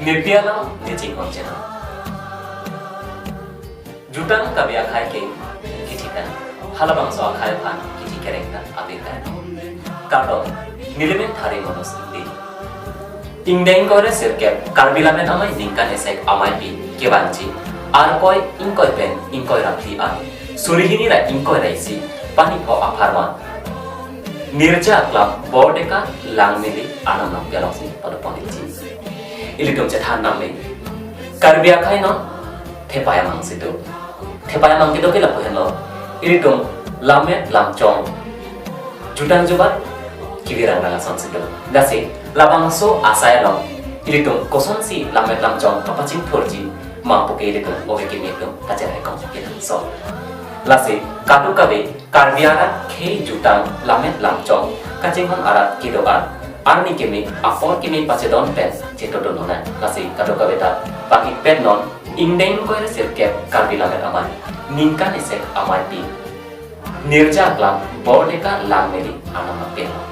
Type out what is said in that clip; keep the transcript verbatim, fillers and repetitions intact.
P P L niji hon channel. Jutang kabi akhai ke kithi pen, halabangso akhai aphan kithi kereng ta abirta. Kardom, nelimen Thari Manoj Ingti. Ingdeng ingkoi ra sirkep Karbi Lammet Amei ningkan esek ameipi kevanji Arkoi ingkoi pen ingkoi ra phli an, suri hini ra ingkoi ra isi Panipo apharman Nirja Aklam Bordeka Langmili anam nangpelongsi padopon ikji. Ilitum chethan nangne, Karbi akhai non thepai amang si do. Thepai amang kedo ke lapu henlo, ilitum lammet lamchong, jutang jubat kevirang rang ason si do. Lasi labangso asai along ilitum kosonsi lammet lamchong kapachingthurji ma pu ke ilitum ove kimi atum kacherai kong kenangsot. Lasi kadokave Karbi arat khei jutang lammet lamchong kachinghon arat kedo-an arni kimi apor kimi pachedon pen chetodun nang. Lasi kadokave ta bang-ik pet non, ingdeng ingkoi ra sirkep Karbi Lammet Amei ningkan esek ameipi Nirja Aklam Bordeka Langmili anam nangpelong.